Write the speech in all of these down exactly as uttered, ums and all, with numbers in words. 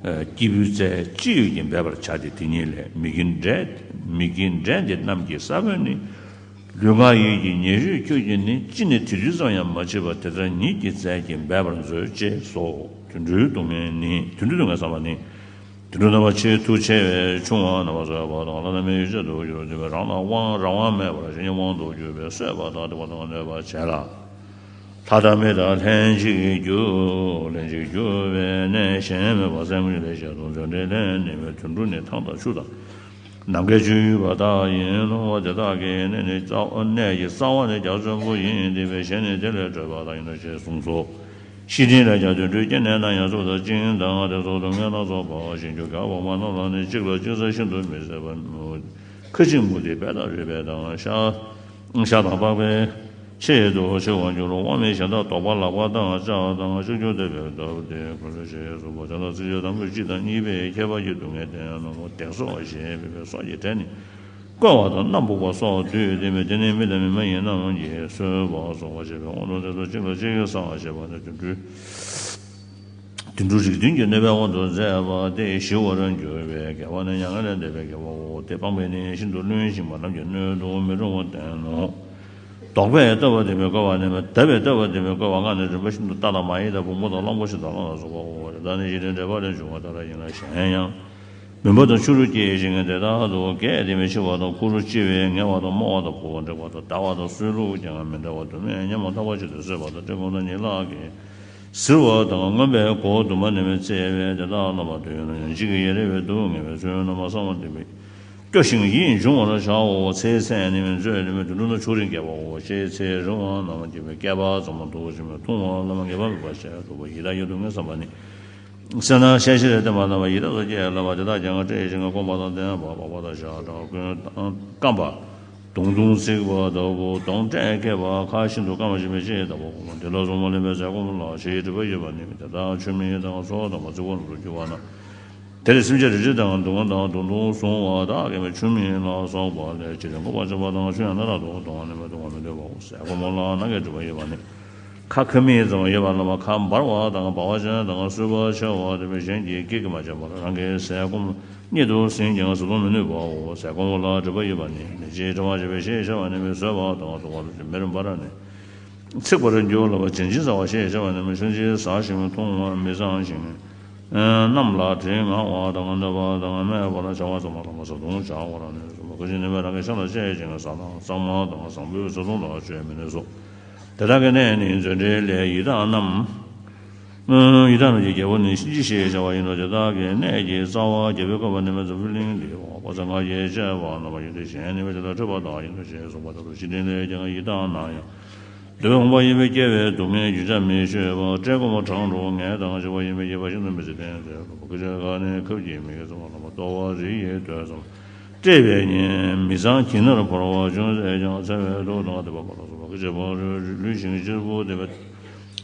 སྐྱེས་བུའི་རྩལ་ཅི་ཡོད་ཀྱིས་འབད་པར་བྱ་སྟེ། དེ་ཉིད་ལས་མི་དགེ་འདྲེན་མི་དགེ་འདྲེན་དེ་རྣམས་ཀྱི་ས་བོན་ནི། ལུས་ངག་ཡིད་ཀྱི་ཉེ་ཤོས་ཁྱོད་ཀྱིས་ནི། ཅི་ནས་དེ་དུས་ཙམ་ཡང་མ་མཆིས་པ་དེ་ལྟར་ཉིད་ཀྱི་རྩལ་གྱིས་འབད་པར་མཛོད་ཅེས་སོ། དུད་འགྲོའི་སྡུག་བསྔལ་ནི། དུད་འགྲོའི་སྡུག་བསྔལ་བསམ་པ་ནི། དུད་འགྲོ་རྣམ་པ་ཆེ་མཐོ་ཆེ་བས་ཆུང་བ་རྣམ་པ་གསོད་པ་དང་། ལྷ་དང་མིའི་ཡོ་བྱད་དུ་གྱུར་ཏེ། རང་ལ་དབང་རང་དབང་མེད་པར་གཞན་གྱི་དབང་དུ་གྱུར་པས་གསོད་པ་དང་བསྡིགས་པ་དང་གནོད་པ་བྱེད་ལ། ལྷ་དང་མི་དང་ལྷན་ཅིག་རྒྱུ། ལྷན་ཅིག་རྒྱུ་བས་གནས་གཞན་མེད་པ་སེམས་ཀྱི་ལས་བྱེད་དོ། མཛོད་འགྲེལ་ལས་ནི་དུད་འགྲོ་ནི་ཐང་དང་ཆུ་དང་། ནམ་མཁའི་སྤྱོད་ཡུལ་པ་དག་ཡིན་ནོ། དེ་དག་གི་གནས་ནི་རྩ་གནས་ཀྱི་རྩ་བ་ནི་རྒྱ་ཆེན་པོ་ཡིན་ཏེ། དེ་བས་གཞན་ནི་དེ་ལས་གྲོལ་བ་དག་ཡིན་ནོ་ཞེས་གསུངས་སོ། ཤེར་ཕྱིན་ལས་ཀྱང་དུད་འགྲོའི་སྐྱེ་གནས་རྣམས་ཡང་ཚུགས་དང་གཅིན་དང་དེ་སོགས་སྡུག་བསྔལ་སྣ་ཚོགས་པ་ཞིང་རྒྱུ་ག་འོག་མ་རྣམས་ལ་ནི་གཅིག་ལ་གཅིག་ས་ཤིན་ཏུ་མི་བཟད་པ། ཁ་ཅིག་མུ་སྟེགས་པའི་དང་རུས་པའི་དང་ཤ། ཤ་དང་པགས་པའི་ཆེད་དུ་མཆི་བར་འགྱུར་རོ། དབང་མེད་གཞན་དག་དོགས་པ་ལག་པ་དང་ལྕགས་དང་ཤུགས་ཀྱིས་བརྡེག་པའི་སྟབས་དེ་ཁོ་ལ་ཞེས་གསུངས་པ། དེ་ལ་ཚིགས་བཅད་དང་པོས་གཅིག་དང་གཉིས་པས་ཁྱད་པར་གྱི་སྡུག་བསྔལ་སྟོན་ཡང་ན་མུ་སྟེགས་སོགས་ཞེས་པའི་སོགས་ཀྱི་སྒྲས་ནི་བསྐོལ་བ་དང་མནམ་ཕོག་པ་སོགས་བསྡུས་ཏེ་མི་དེ་ནི་མི་དང་མི་མ་ཡིན་རྣམས་ཀྱིས་གསོད་པ་སོགས་པ་བྱེད་པའི་དབང་དུ་མཛད་དོ། གཅིག་ལ་གཅིག་གིས་གསང་བ་ཞེས་པ་ནི་དུད་འགྲོའི། དུད་འགྲོ་རིགས་མཐུན་གྱི་གནོད་པའི་དབང་དུ་མཛད་པ་སྟེ། ཞི་བར་འགྱུར་བའི་དགེ་བ་ནི་མྱ་ངན་ལས་འདས་པའི་དགེ་བའོ། དེ་སྤངས་པས་ནི་ཤིན་ཏུ་བླུན་ཞིང་མ་ལམ་གྱི་སྣོད་དུ་མི་རུང་བ་བསྟན་ནོ། དོགས་པས་ལྟ་བ་དེ་མི་བསྐོར་བ་ནི། དད་པས་ལྟ་བ་དེ་མི་བསྐོར་བ་ལྔ་ནི་རིམ་པ་བཞིན་དུ་རྟ་དང་མ་ཡི་དང་བོང་བུ་དང་གླང་པོ་ཆེ་དང་གླང་ལ་སོགས་པའོ། དེ་དག་ནི་ཡིད་ལས་འདྲེན་པ་ལས་བྱུང་བ་ལྟར་ཡིན་ལ། གཞན་ཡང་མུན་པ་དང་ཆུ་རུ་སྐྱེས་ཤིང་དེ་དག་ཏུ་གས་ཏེ་མི་འཆི་བ་དང་། ཁུ་རུ་ལྕི་བས་ངལ་བ་དང་རྨོ་བ་དང་ཕོ་བ་འབྲེག་པ་དང་། འདར་བ་དང་གསོད་ལུགས་ཀྱང་མི་འདྲ་བ་དུ་མས། ཉམ་པ་ཐག་པ་ཆད་དུ་གསོད་པ་དང་། བཀྲེས་སྐོམ་དང་ཉི་ལག་གིས་གཟིར་བ་དང་། རྔོན་པས་མགོ་བོ་དུ་མ་ནི་མི་བཙེ་བས་དེ་དག་ལ་བར་དུ་ཡོད་ན་ཡང་། འཇིགས་ཀྱི་ཡ་རེ་བས་སྡུག་བསྔལ་བའི་ཚུལ་རྣམ་པ་གསང་བ་འདི་མི་སྐྱོ་ཞིང་ཡིད་འབྱུང་བར་བྱའོ། ཚེའི་ཚད་ནི་མི་མཛོད་ནི་མི་དུད་འགྲོ་ན་ཆུ་རིན་རྒྱས་པའོ། ཤེས་ཚེ་རིང་བ་རྣམས་སྐྱེ་བའི་བསྐལ་པ་ཙམ་དུ་ཞིག་མི་ཐུང་བ་ལ་མ་ངེས་པ་མེད་པ་ཞེས་གྲུབ་པ་ཡི་དྭགས་ཀྱི་སྡུག་བསྔལ་བསམ་པ་ནི། སེར་སྣ་ཤ་ཤེད་བསྟེན་པ་རྣམས་ཡི་དྭགས་སུ་སྐྱེས་ལ་བ་དེ་དག་ཀྱང་བཀྲེས་ཤིང་སྐོམ་པ་དང་ལྡན་པ། པགས་པ་དང་ཞགས་དང་རྐུན་དང་སྐམ་པ། གདོང་ཐུང་ཚིག་པ་ལྟ་བུ། གདོང་བཀྲེས་མཁས་པ། ཁ་ཤིན་ཏུ་སྐམ་པ་ཞིག་མི་ཤེས་ལྟ་བུ། དེ་ལ་སོགས་མ་ལེན་པའི་ཟས་སྐོམ་ལ་ཞེས་དྲི་བ་ཡོད་པ་ནི་དེ་དག་ཆུ་མིག་དང་སོ་དང་པ་ཚིག་པ་རྣམས་སུ་གྱུར་པ་ན། དེར་སེམས་ཅན་རེ་རེ་དང་གདོང་དང་གདོང་ཐུང་བཟུང་བ་དག་གིས་ཆུ་མིག་ལ་སོགས་པ་ལས་ཅི་རིགས་འགོག་པར་བྱེད་པ་དང་ཆུ་ཡང་སྣ་དག་ཏུ་གཏོང་བ་ནི་མི་གཏོང་བར་མི་འདོད་པའོ། ཟས་སྐོམ་ལ་ནམ་མཁའི་སྤྲིན་པ་ཡོད་པ་ནི། ཁ་ཁ་མིག་ཙམ་ཡོད་པ་ལ་བ་ཁ་འབར་བ་དང་འབར་བ་ཅན་དང་གསུས་པ་ཆེ་བ་དེ་བས་གཞན་གྱིས་སྐད་ཀྱིས་མ་བྱས་པར་རང་གི་ཟས་སྐོམ་གཉེན་དུ་ཟིན་ཀྱང་བཟོད་གཏོང་མི་ནུས་པའོ། ཟས་སྐོམ་ལ་སྒྲིབ་པ་ཡོད་པ་ནི་མི་འཇིགས་དྲི་མ་བྱས་པའི་ཞེས་བྱ་བ་ནི་མི་བཟོད་པ་དང་སྡུག་བསྔལ་མེར་འབར་ནས་ཚིག་པར་འགྱུར་ལ་བ་ཇི་བཞིན་ཟ་བ་ཞེས་བྱ་བ་ནི་མི་ཤིན་ཅི་ཟ་ཞིང་འཐུང་བ་མི་གཙང་ཞིང་། གནམ་ལ་དྲི་ང་བ་དང་གནོད་པ་དང་སྨད་པར་བྱ་བ་ཙམ་ལ་མ་བཟའ་བཏུང་བྱ་བར་ནི་བཟོད་པ་ཁ་ཅིག་ནི་མི་རང་གི་ཤ་ལ་བཅད་ཅིང་ཟ་ན་གཙང་མ་དང་བཟང་པོའི་བཟའ་བཏུང་དང་བཅོས་མི་ནུས་སོ། དེ་དག་གི་གནས་ནི་མཛོད་འགྲེལ་ལས་ཡི་དྭགས་རྣམས། ཡི་དྭགས་རྣམས་ཀྱི་རྒྱལ་པོ་ནི་གཤིན་རྗེ་ཞེས་བྱ་བ་ཡིན་ནོ། དེ་དག་གི་གནས་ཀྱི་རྩ་བ་རྒྱལ་པོས་བཀོད་པ་ནི་མི་འཛམ་བུའི་གླིང་འདིའོ། དཔག་ཚད་ལྔ་བརྒྱའི་བཅད་པ་རྣམ་པ་ཡོད་དེ་གཞན་ནི་མི་དེ་དག་ཁྲོས་པ་དག་ཡིན་ནོ་ཞེས་གསུངས་པ་ལྟར་དུ་ཤེར་ཕྱིན་ལས་ཀྱང་ཡི་དྭགས་རྣམས་ཡང་འདོད་པའི་བུམ་པ་ཡིན་པས་སྐྱེ་བའི་སྡུག་བསྔལ་རྒྱུན་ཆད་མི་ཆོད་པ། བཀྲེས་སྐོམ་གྲང་དྲོ་ངལ་དང་འཆི་བ་ཡིན་པས་ཡིད་པ་ཤིན་ཏུ་མི་བཟད་ལྡན་ཟེར་རོ། ཁ་ཅིག་ནི་ཁབ་ཀྱི་མིག་གིས་ཙམ་ལ་མ་ལྟོ་བ་རི་ཡི་དོད་ཙམ། བཀྲེས་པའི་གཉེན་མི་གཙང་གྱི་ནར་བོར་བ་ཅུང་ཟད་ཀྱང་འཚེར་བའི་དུག་དང་ལྡན་པ་མ་ལ་སོགས་པ། ཁ་ཅིག་བང་རིམ་ལུས་ཤིང་གཅེར་བུ་ལྡན་པའི་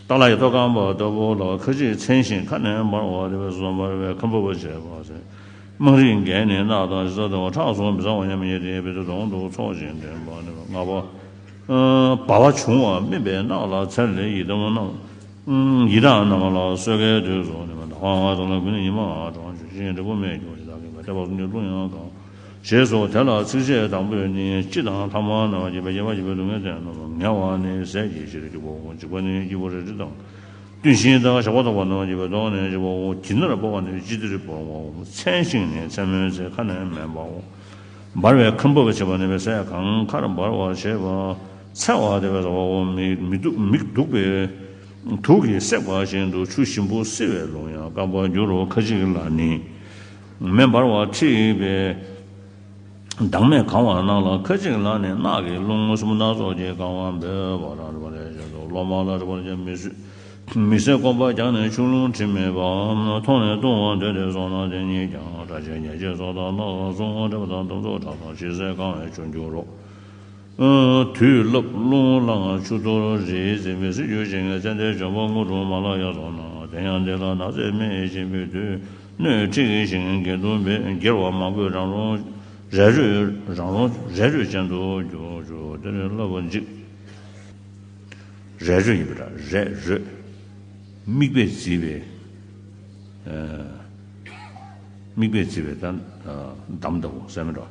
ཏཱ་ལ་ཡི་ཐོག་སྐམ་པ་ལྟ་བུ་ལ། ཁ་ཅིག་ཚན་ཞིང་ཁ་ནས་འབར་བ་ལྡན་པའི་སོ་སོ་འབར་བའི་ཁམ་འབབ་པ་བྱེད་པ་ཟེར། དམངས་རིགས་འགས་ནི་རྣག་དང་ཞེ་ས་ལྡན་པ། ཁྲག་སོགས་མི་གཙང་བ་ཡང་མི་རྙེད་དེ། དཔེ་དེ་གདོང་དུ་ཚོགས་ཤིང་འདྲེན་པ་ནི་ལྔ་པ། འབར་བ་བྱུང་བ་སྨིན་པའི་རྣག་ལ་འཚེར་ལེ་ཡི་དམ་རྣམས། ཡི་དྭགས་རྣམས་ལ་གསོད་མཁན་དུས་སུ་ནི་མ། ཟླ་བ་ལྔ་ཙམ་ལ་ཀུན་ནས་ཉི་མ་གྲང་ཞིང་འབྲས་བུ་མེད་ཀྱང་ཡི་དྭགས་ཀྱིས་མ་བསྟེན་པ་སོམ་ཉིའི་རླུང་ཡང་གང་། ཞེས་སོ། དེ་ལ་ཚིགས་བཅད་དང་པོས་ནི་སྤྱི་དང་ལྷག་མ་རྣམ་པར་འབྱེད་པའི་ཉེས་པ་བྱེད་པའི་སྡུག་བསྔལ་སྟོན་ནོ། ངལ་བ་ནི་ཟས་ཀྱི་ཕྱིར་འཇིགས་པའོ། འཇིགས་པ་ནི་སྐྱེས་བུ་རལ་གྲི་དང་གཏུན་ཤིང་དང་ཞགས་པ་བཏོགས་པ་རྣམ་པར་འབྱེད་པའི་གདོང་ནི་འཇིགས་པའོ། གྱི་ནར་བོར་བ་ནི་ལྕི་ཐིལ་བོར་བའོ། ཚན་ཞིང་ནི་མཚན་མོའི་ཚེ་ཁ་ནས་མེ་འབར་བའོ། འབར་བའི་ཁམ་འབབ་པ་བྱེད་པ་ནི་ཟས་གང་ཁར་འབར་བར་བྱེད་པ་འཚེར་བ་དེ་བས་ཟ་བའོ། མི་མི་སྡུག་མི་སྡུག་པའི་དུག་གིས་བསྲེགས་པ་བཞིན་དུ་ཆུ་ཞིམ་པོ་བསིལ་བའི་རླུང་ཡང་སྐམ་པར་འགྱུར་རོ། ཁ་ཅིག་ལ་ནི་མེ་འབར་བ་འཁྲིགས་པའི་མདངས་མས་གང་བ་རྣམས་ལ། ཁ་ཅིག་ལ་ནི་རྣག་གི་རླུང་གསུམ་སྣ་ཚོགས་ཀྱིས་གང་བ་འབོད་པ་རང་རིག་པ་ལས་བཞིན་དུ་སློབ་མ་ལ་རིག་པ་ལ་ཀྱང་མི་བཟོད། མི་བཟད་སྐོམ་པ་རྒྱགས་ནས་ཆུ་ཀླུང་དྲི་མེད་པ། མཐོང་ནས་ལྟུང་བ་འདོད་དེ་སོང་ན་དེ་ཉིད་ཀྱང་སྐྲག་བྱེད་ཉེས་བྱས་སོགས་དང་སྣ་ཚོགས་བསྒྲིབས་པ་དང་གདོན་ཚོགས་དྲག་དང་ཞེ་སའི་གང་བས་བྱུང་འགྱུར་རོ། དུས་རླབས་རླུང་ལངས་ཆུ་གཏོར་རེས་འཛིན་པའི་སྲིད་རྒྱུད་ཅན་གྱི་ཙན་དན་ལྗོན་པ་དངོས་གྲུབ་མ་ལ་ཡར་སོང་ན། དེ་ཡང་འདི་ལ་ནགས་ཚལ་སྨིན་བཞིན་པའི་དུས་སྣོད་འཁྲིགས་ཤིང་དགེ་འདུན་པས་བསྒྱེལ་བ་མང་པོས་རང་རུང་རེ་ལྟོས་རང་རུང་རེ་ལྟོས་ཅན་དུ་གྱུར་ཅིག་དེ་ནི་བསླབ་པ་འཇིག་རེ་ལྟོས་ཡིན་པ་འདྲ། རེ་ལྟོས། མིག་དཔེ་བརྩིས་པའི། ཨ། མིག་དཔེས་བརྩིས་པའི་ད་འདམ་ལྟ་བུ་ཟེར་མི་འགྲོ།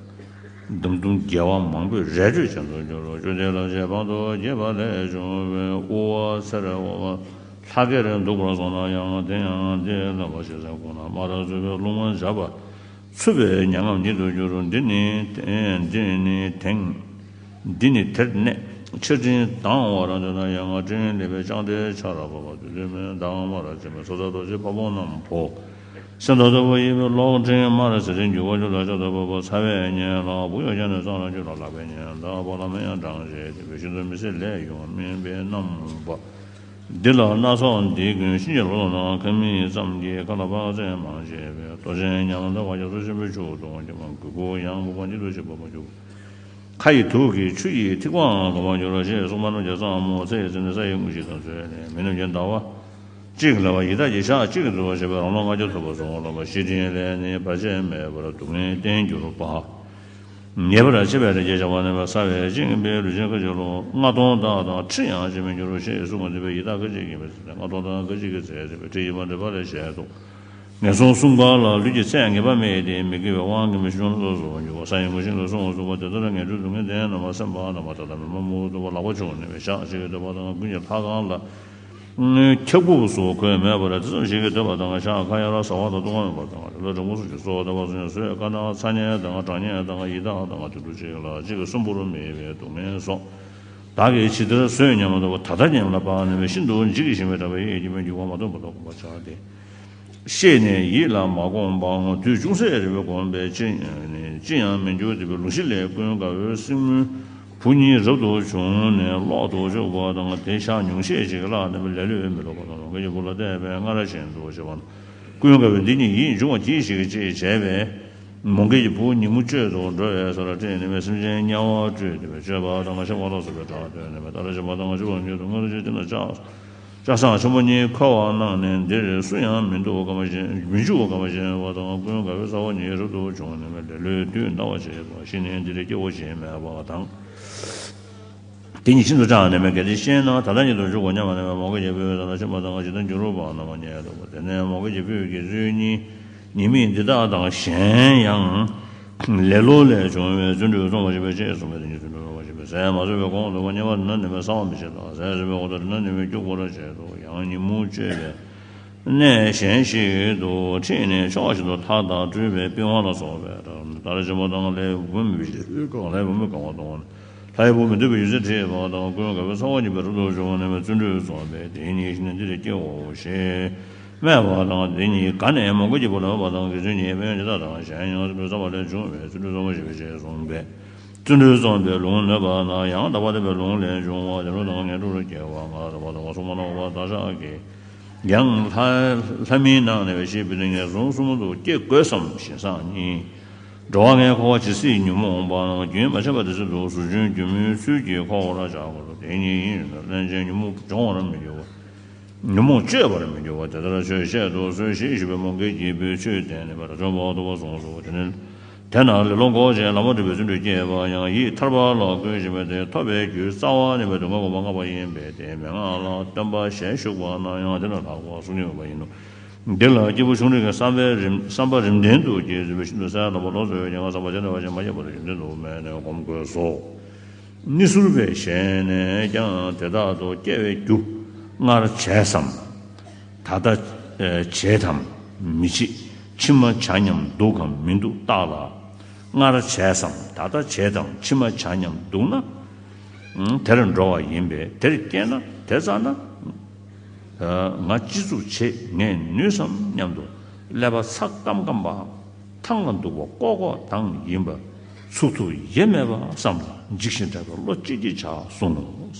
འདམ་དུམ་བརྒྱལ་བ་མང་པོས་རལ་གྲོལ་ཅན་དུ་འགྱུར་རོ། བཅོ་བརྒྱད་ལ་བྱེད་པ་དང་བརྒྱད་པ་ལས་བྱུང་བའི་དབུ་བ་ཚེ་ར་འོ་མ་ལྷ་སྐལ་འདུག་པར་སོང་ན་ཡང་དེ་ཡང་དེ་ལ་བ་ཞེས་ཟེར་དགོངས་ན་མ་ར་ཚུད་པའི་རླུང་མ་འཇབ་པ་ཚུད་པའི་ཉམས་ངམ་ཉིད་དུ་འགྱུར་རོ། འདི་ནི་འདི་ནི་དེང་འདི་ནི་དེར་གནས་ཆར་སྤྲིན་དྭངས་བར་འདོད་ན་ཡང་སྤྲིན་ལེགས་པའི་ལྕང་སྟེ་ཆར་བབས་པ་དུས་དུས་མེད་མདའ་མ་ར་ཆེན་མོའི་ཚོགས་བསགས་རྡོ་རྗེ་ཕ་བོང་རྣམས་འཕོ། སེམས་རྟོག་རྟོག་པ་ཡིན་པས་གློག་ཕྲེང་དམར་སེར་འགྱུ་བ་ལུས་ལ་ལྕགས་ཐོག་བབས་པ་ཚ་བའི་གཉེན་ལགས། བུ་ཡོད་ཀྱང་ནི་གཙང་ལ་འགྱུར་ལ་ལག་པའི་གཉེན་དག་པ་ལ་མེ་ཡང་གྲང་ཞེས་དེ་བས་ཤིན་ཏུ་མི་བཟད་ལས་ཡོང་སྨིན་པའི་རྣམ་པ། འདི་ལ་སྣ་ཚོགས་འདི་ཀུན་གཤིན་རྗེའི་ལོ་ལ་ཁ་མིག་ཙམ་གྱིས་ཁ་ལ་དཔག་ཚད་མང་ཆེ་བས་ལྟོ་ཆེན་ཉམས་ལ་བ་རྒྱ་མཚོ་ཆེན་པོའི་ཆུ་དུ་འོང་གྱུར་པ་གུས་པོ་ཡང་བུ་མ་འདི་དུ་ཞིག་པ་མ་གྱུར། ཁ་ཡི་དུག་གིས་ཆུ་ཡི་ཐིགས་པའང་གོམས་པར་འགྱུར་རོ་ཞེས་གསུངས་པ་རྣམས་ཀྱི་གཙང་མོ་ཚེ་ཡི་ཚེ་ནི་ས་ཡི་དངོས་གཞི་དང་མཚོན་ནས་མི་ནུབ་ཀྱི་ཟླ་བ་གཅིག་ལ་བ་ཡི་དྭགས་ཀྱི་ཞག་གཅིག་གི་འདུ་བ་ཞེས་པའི་རང་ལོ་ལྔ་བརྒྱ་ཐུབ་པ་སོང་ལ་བ་ཤི་ཕྲིན་ལས་ནི་བར་ཆད་མེད་པར་སྡུག་བསྔལ་བརྟན་གྱུར་པ། ཉེ་བར་འཆི་བའི་ལས་ཀྱི་བྱ་བ་ནི་བ་ས་བའི་ཤིང་པའི་ལུས་ཅན་ཁ་ཅིག་ལོ་ལྔ་སྟོང་དག་དང་ཁྲི་ཡང་ཕྱིན་མི་འགྱུར་རོ་ཞེས་གསུངས་པ་འདི་བས་ཡི་དྭགས་ཁ་ཅིག་ཡིན་པའི་ཚེ་ལྔ་སྟོང་དང་ཁ་ཅིག་གི་ཚེ་ཟེར་བའི་ཁྲི་ཡིན་པ་འདྲ་བ་ལས་བཞེད་དོ། ངན་སོང་གསུམ་ཀ་ལ་ལུས་ཀྱི་ཚད་ངེས་པ་མེད་དེ་མི་དགེ་བའི་དབང་གིས་མི་ཤི་ཆུང་ལ་སོགས་སུ་འགྱུར་བ་ས་ཡི་མངོན་ཤེས་ལ་སོགས་སུ་བ་དེ་ལྟར་ངན་འགྲོའི་སྡུག་བསྔལ་དེ་རྣམས་སེམས་པ་རྣམ་པར་དག་དང་མི་མ་མོ་ཐུབ་པ་ལག་པ་ཕྱུང་ནས་བའི་ཞག་ཅིག་གི་འདོད་པ་དང་ཀུན་གྱི་ལྷ་ཁང་ལ་ཁྱབ་ཁུག་སོགས་གོས་མེད་པར་དེ་ཙམ་ཞིག་གི་འདོད་པ་དང་ཞག་ཁ་ཡར་ཟ་བ་དང་བཏུང་བ་མེད་པ་དང་དེ་ལ་འབྲང་པོ་སོགས་ཀྱི་སོགས་འདོད་པ་སོགས་ཀྱང་བཟོད་དཀའ་ན་ཚ་ཉེ་དང་གྲང་ཉེ་དང་ཡི་དྭགས་དང་དུད་འགྲོ་ཅིག་ལ་གཅིག་གི་གསོན་པོར་མེད་པའི་སྡུག་བསྔལ་སོགས་བདག་གིས་ཇི་ལྟར་བཟོད་སྙམ་པ་དང་ད་ལྟ་ཉམས་ལ་བབས་ནས་ཤིན་ཏུ་འཇིགས་ཤིང་བའི་དྲན་པ་ཡིད་ཀྱིས་མི་འགྱུར་བ་མ་མཐོང་བ་དང་སྒོམ་པར་བྱ་སྟེ། ཤེས་ནས་ཡིད་ལ་མ་བསྒོམས་པའང་དུས་ཅུང་ཟད་རིང་བའི་གོམས་པས་ཅི་ནི་ཅི་ཡང་མི་འགྱུར་ཏེ་བའི་ལུགས་གཞི་ལས་ཀུན་དགའ་བོའི་སྲིང་མོའི་བུ་གཉིས་རབ་ཏུ་བྱུང་ནས་ལོག་ཏུ་བཅུག་པ་དང་དེ་ཞག་ཉུང་ཤས་ཤིག་ལ་ནི་ལེ་ལོས་མི་སློབ་པ་དང་ལོང་གི་བུ་ལ་བལྟས་པས་སྔར་བཞིན་དུ་བྱེད་པ་ན་ཀུན་དགའ་བོས་འདི་གཉིས་ཡིད་འབྱུང་བ་གྱིས་ཤིག་ཅེས་བྱས་པས། མོའུ་འགལ་གྱི་བུ་ཉིན་མོ་གཅོད་དུ་འགྲོ་བའི་སར་སྤྲིན་ནི་མའི་སེམས་ཅན་དམྱལ་བར་སྤྲུལ་ཏེ་བའི་སྤྱོད་པ་དང་ང་ཤ་བ་ལ་སོགས་པའི་དགྲ་སྟོན་ནི་མའི་ལྟར་བྱེད་པ་དང་ང་ཤ་བ་ཉིད་དུ་སྔར་བཞིན་དེ་ན་ལྕགས་ལྕགས་ཟངས་ཆེན་པོ་གཉིས་ཁོལ་བར་གནང་ནས་འདིར་སུ་ཡང་མི་འདུག་གམ་ཞེས་མི་འཇུག་གམ་ཞེས་པ་དང་ཀུན་དགའ་བོའི་ཚ་བ་ཉིད་རབ་ཏུ་བྱུང་ནི་མའི་ལེ་ལོས་དུས་འདའ་བར་བྱེད་པ་ཞིག་ནི་འདི་ལས་སྐྱེ་བོ་ཞིག་མེད་པ་དང་། དེ་ཉིད་ཤིན་ཏུ་སྐྲག་ནས་མི་གལ་ཏེ་ཤེས་ན་ད་ལྟ་ཉིད་དུ་འཇུག་གོ་སྙམ་པ་ནས་མོའུ་འགལ་གྱི་བུས་ད་ལྟ་ཕྱིན་པ་དང་ཇི་ལྟར་འགྱུར་བ་རྣམ་པར་ངེས་འདུག་པ། དེ་ནས་མོའུ་འགལ་གྱི་བུས་ཀྱིས་ཚུལ་གཉིས་ཉེས་དམིགས་འདི་དག་དང་གཞན་ཡང་ལེ་ལོ་ལས་བྱུང་བའི་བརྩོན་འགྲུས་རྩོམ་པར་བྱེད་པའི་ཕྱིར་གསུངས་པའི་དེ་ཉིད་བརྩོན་འགྲུས་རྩོམ་པར་བྱེད་པའི་ཟས་མ་ཟོས་པའི་གོང་དུ་བ་ཉེ་བར་ན་ནི་མི་གསང་བ་མི་བྱེད་དང་ཟས་ཟོས་པའི་འོག་ཏུ་ན་ནི་མི་སྐྱུག་པར་བྱེད་དོ། ཡང་ཉིན་མོ་གཅོད་པའི་གནས་གཞན་ཞིག་ཏུ་ཁྲིད་ནས་ཕྱོགས་བཞིན་དུ་ཐགས་དང་སྤྲུལ་པའི་པི་ཝང་ལ་སོགས་པའི་ལྟར་བྱེད་པ་དང་ལྷའི་བུ་མོའི་གང་ལྷའི་བུ་མོའི་གང་བ་གཏོང་བ། ལྷའི་བུ་མི་འདོད་པའི་ཡུལ་ཚེ་ཁྲིད་པ་དང་ཀུན་དགའ་བོའི་ཚ་བ་ཉིད་པའི་རབ་ཏུ་བྱུང་ནས་བརྩོན་འགྲུས་རྩོམ་པས་དེ་ཉིད་ནི་འདིར་སྐྱེའོ་ཞེས་སྨྲས་པ་དང་དེ་ཉིད་དགའ་ནས་མོའུ་འགལ་གྱི་བུ་ལ་འོས་པ་དང་དགེ་ཚུལ་གཉིས་ཕན་ཡོན་འདི་དག་དང་གཞན་ཡང་བརྩོན་འགྲུས་བརྩམ་པ་ལས་བྱུང་བའི་བརྩོན་འགྲུས་རྩོམ་པར་བྱེད་པའི་ཕྱིར་གསུངས་པས། བརྩོན་འགྲུས་རྩོམ་པའི་ལུང་ནོད་པ་ན་ཡང་དག་པ་བསྟན་པའི་ལུང་ལས་འབྱུང་བ་དེ་རུ་དང་ངན་འགྲོར་སྐྱེ་བ་ང་དག་པ་དང་བ་སོགས་མ་ནོར་བ་བདག་ཅག་གིས། ཡང་ལྷ་ལྷ་མིན་ནང་ནས་བའི་ཞེས་པའི་ཏིང་ངེ་བཟུང་གསུམ་དུ་སྐྱེ་དགོས་སམ་ཞེ་སང་གཉིས། འགྲོ་བ་ངའི་འཁོར་བ་ཇི་སྲིད་ཉོན་མོངས་པ་རྣམས་རྒྱུན་མ་ཆད་པ་དེ་སྲིད་དུ་ཟུར་འཇོན་སྒྱུ་མའི་ཚུལ་གྱིས་འཁོར་བར་བྱ་དགོས་སོ། དེ་ཉིད་ཡིན་ན་རླན་ཅན་ཉོན་མོངས་སྦྱོང་བར་མི་འགྱུར་བ། ཉོན་མོངས་སྤྱོད་པར་མི་འགྱུར་བ་དེ་ལྟར་ཆོས་བཤད་དུ་གསོལ་ཞེས་ཞུས་པས་མོའུ་འགལ་གྱི་བུས་ཆོས་བསྟན་ནས་པར་འཇོམས་པ་ཐུབ་པ་གསུངས་སོ། དེ་ནས། དེ་ན་ལེ་ལོ་འགོག་ཅིང་ལམ་པ་སྒྲུབ་པའི་བརྩོན་འགྲུས་སྐྱེས་པ་ཡང་ཡིད་ཐར་པ་ལ་བཀོད་བཞིན་པས་དེ་ཐོབ་པའི་རྒྱུའི་རྩ་བ་ནི་མའི་སྡུག་བསྔལ་སྒོམ་པ་ལྔ་པ་ཡིན་པས་དེའི་མན་ངག་ལ་སྟོན་པ་ཞལ་བཞུགས་པ་ན་ཡང་དེ་ལས་ལྷག་པ་གསུང་ནུས་པ་ཡིན་ནོ། འདི་ལ་སྐྱེས་བུ་ཆུང་འདྲིས་ཀྱི་བསམ་པའི་རིམ་བསམ་པ་རིམ་ལྡན་དུ་སྐྱེས་ཟིན་པའི་ཤིན་ཏུ་གསལ་ལ་བ་ལོགས་སུ་ཡོད་ཀྱང་བསམ་པ་དེ་འདྲ་བ་ཞིག་མ་སྐྱེས་པར་རྒྱུ་མཚན་དུ་མེད་ནས་སྒོམ་དགོས་སོ། ནི་ཟུར་པའི་ཞལ་ནས་ཀྱང་དེ་དག་ཏུ་སྐྱེ་བའི་རྒྱུ་སྔར་བྱས་སམ། ད་ལྟ་བྱེད་དམ་མི་བྱེད་ཕྱི་མ་བྱ་སྙམ་འདུག་གམ་མི་འདུག་བརྟག་ལ། སྔར་བྱས་སམ་ད་ལྟ་བྱེད་དམ་ཕྱི་མ་བྱ་སྙམ་འདུག་ན། དེར་འགྲོ་བ་ཡིན་པས་དེར་སྐྱེས་ན་དེ་ཙ་ན། ང་ཅི་ཙུག་བྱེད་ངས་ནུས་སམ་སྙམ་དུ་ཀླད་པ་ཚ་སྐམ་སྐམ་པ། ཐང་ལ་འདུག་པ་ཀོ་ཀོ་དང་ཡིན་པ། ཚུགས་ཐུབ་ཡེ་མེད་པ་བསམ་ལ་འཇིགས་ཤིང་སྐྲག་པའི་བློ་ཅིག་ཅིག་བྱ་གསུང་ངོ་།